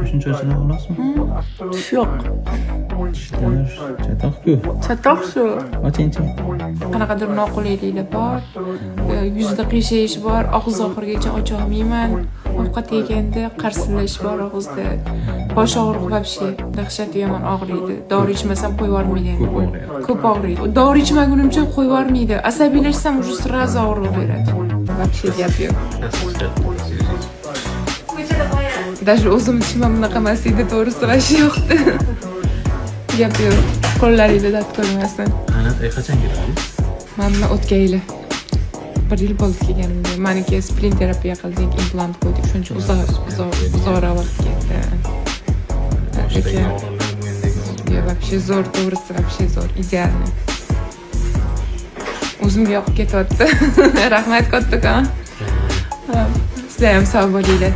Shuncha ochilib olasizmi? Tish yo'q. Tishlar chatoq-ku. Chatoq shu. Ochingchi. Qanaqadir noqulayliklar bor. Yuzda qiyshayish bor, og'iz oxirigacha ocha olmayman. Ovqat yeganda qarsillash bor og'izda. Bosh og'rig'i вообще dahshat yomon og'riydi. Dori ichmasam qo'yib yubormaydi. Ko'p og'riyapti. Ko'p og'riydi. Dori ichmagunimcha qo'yib yubormaydi. Asabiylashsam, уже сразу og'riq beradi. Вообще gap yo'q. Даже o'zim tishim ham bunaqa emas edi, to'g'risi, вообще yoqdi. Gap yo'q. Qo'llaringda dard ko'rmasin. Qani, qachon keldingiz? Mana o'tgan yili. Bir yil bo'ldi kelganimga. Maniki splint terapiya qildik, implant qo'ydik. Shuning uchun uzoq uzoq uzoqroq vaqt ketdi. Boshdagi Lekin og'riqlar, bo'yindagi og'riqlar. Yo'q, вообще zo'r, to'g'risi, вообще zo'r, идеальный. O'zimga yoqib ketyapti. Rahmat kattakon. Sizlar ham sog' bo'linglar.